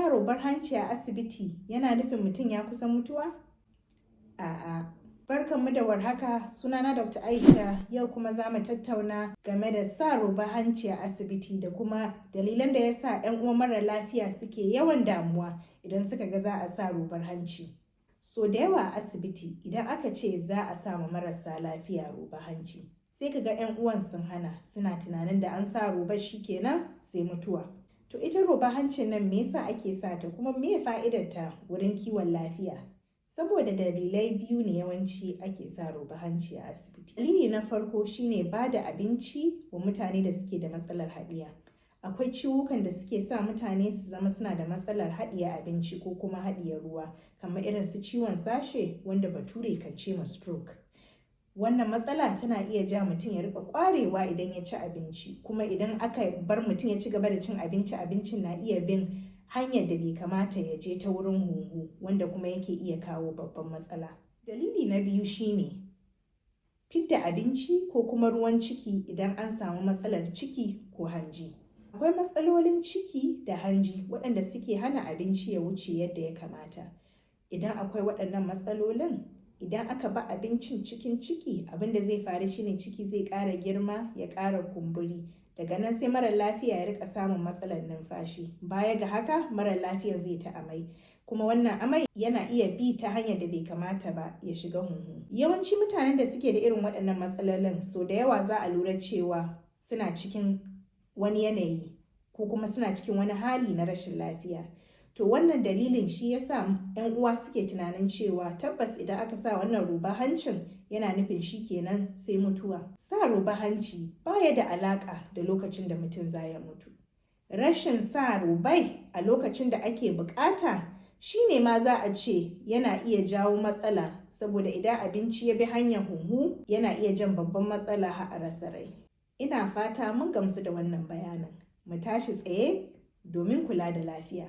Sa robar hanci a asibiti yana nufin mutum ya kusa mutuwa? A'a. Barkanmu da warhaka, sunana Dr. Aisha, yau kuma za mu tattauna game da sa robar hanci a asibiti da kuma dalilan da ya sa 'yan uwan mara lafiya suke yawan damuwa idan suka ga za a sa robar hanci. So da yawa a asibiti idan aka ce za a sa ma marasa lafiya robar hanci, sai ka ga 'yan uwan sun hana, suna tunanin da an sa robar shi kenan sai mutuwa. To ita robar hancin nan me yasa ake sa ta, kuma me fa'idarta wurin kiwon lafiya? Saboda dalilai biyu ne yawanci ake sa robar hanci a asibiti. Dalili na farko shine ba da abinci wa mutane da suke da matsalar haɗiya. Akwai ciwukan da suke sa mutane su zama suna da matsalar haɗiye abinci ko kuma haɗiye ruwa, kamar irin su ciwon sashe wanda Bature kan ce ma stroke. Wannan matsala tana iya ja mutum ya riƙa ƙwarewa idan ya ci abinci, kuma idan aka bar mutum ya ci gaba da cin abinci, abincin na iya bin hanyar da bai kamata ya je ta wurin huhu, wanda kuma yake iya kawo babban matsala. Dalili na biyu shine fidda abinci ko kuma ruwan ciki idan an samu matsalar ciki ko hanji. Akwai matsalolin ciki da hanji waɗanda suke hana abinci ya wuce yadda ya kamata. Idan akwai waɗannan matsalolin, idan aka bar abincin cikin ciki, abin da zai faru shine ciki zai ƙara girma, ya ƙara kumburi. Daga nan sai mara lafiya ya riƙa samun matsalar numfashi. Baya ga haka, mara lafiyan zai ta amai. Kuma wannan amai yana iya bi ta hanyar da bai kamata ba ya shiga huhu. Yawanci mutanen da suke da irin waɗannan matsalolin, so da yawa za a lura cewa suna cikin wani yanayi ko kuma suna cikin wani hali na rashin lafiya. To wannan dalilin shi ya sa 'yan uwa suke tunanin cewa tabbas idan aka sa wannan robar hancin, yana nufin shi kenan sai mutuwa. Sa robar hanci baya da alaƙa da lokacin da mutum za ya mutu. Rashin sa robai a lokacin da ake buƙata shi ne ma za a ce yana iya jawo matsala, saboda idan abinci ya bi hanyar huhu, yana iya jan babban matsala har a rasa rai. Ina fata mun gamsu da wannan bayanin. Mu tashi tsaye domin kula da lafiya.